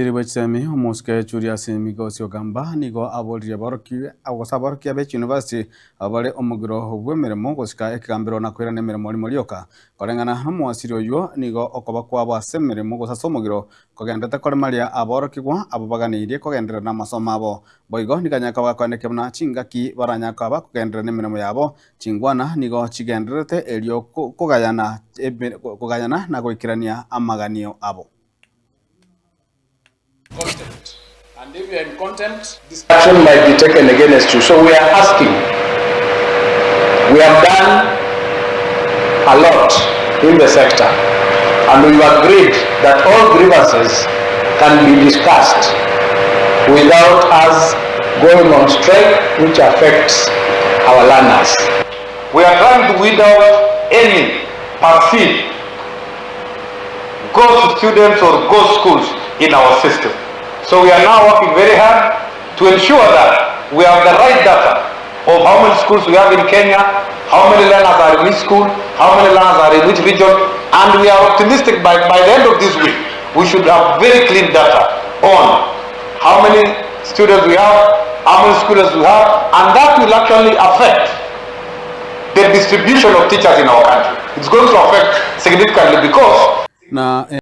Omosiri bwe chisemi omosike Julius Migosi Ogamba nigo aboririe aborokia gose aborokia be chiuniversity abwo bare omogiro bw'emeremo gosika ekegambero na koirana emeremo rimo rioka. Koreng'ana nomowasiri oyio nigo okoba kwabo ase emeremo gose ase omogiro kogenderete koremaria aborokigwa abwo baganeirie kogenderera namasomo abo. Boigo nigo anyare koba gakoenekia buna chingaki baranyare koba bakogenderera nemeremo yabo chingwana nigo chigendererete erio kogayana kogayana na goikerania amaganio abo. Contempt and if you are in contempt this action might be taken against you so we are asking we have done a lot in the sector and we've agreed that all grievances can be discussed without us going on strike which affects our learners. We are trying to weed out any perceived ghost students or ghost schools in our system. So we are now working very hard to ensure that we have the right data of how many schools we have in Kenya, how many learners are in each school, how many learners are in which region, and we are optimistic by, by the end of this week, we should have very clean data on how many students we have, how many schools we have, and that will actually affect the distribution of teachers in our country. It's going to affect significantly because Na.